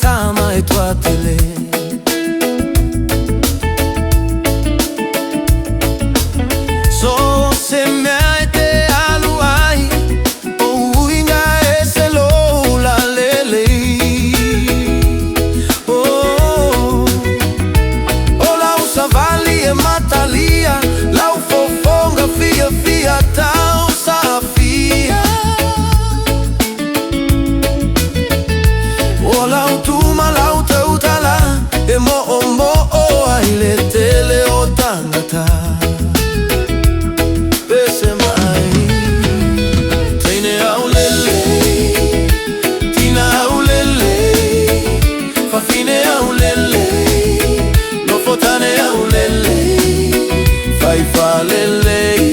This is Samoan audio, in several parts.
tama e tuatele. So se mea e te alu ai, o uiga e se lou lalelei. Oh, o lau savali e matalia, lau fofoga fiafia tausafia. O lau tu ma lau tautala, e moomoo ai le tele o tagata. Pese mai, teine aulele, tina aulele, fafine aulele, nofotane aulele, faifalelei.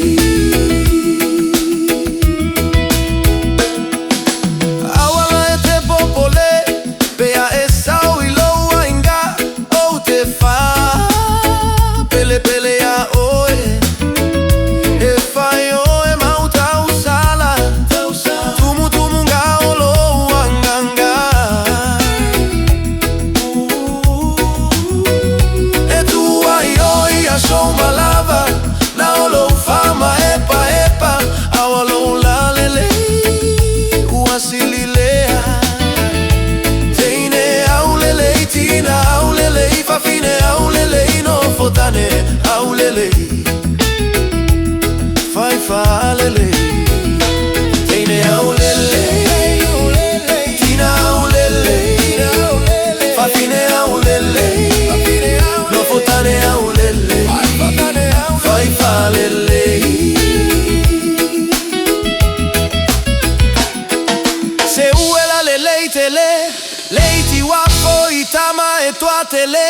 Aua e te popole, pe a e sau i lou aiga, ou te faapelepele iā oe. E fai oe ma ou tausala, tumutumuga o lou agaga. E tu ai oe i aso uma lava, na o lou faamaepaepa, a o lou lalelei ua sili lea. Teine aulelei, tina aulelei, fafine aulelei, nofotane aulelei, faifalelei. Teine aulelei, tina aulelei, fafine aulelei, nofotane aulelei, faifalelei. Se ua lalelei tele, leiti uafo i tama e tuatele.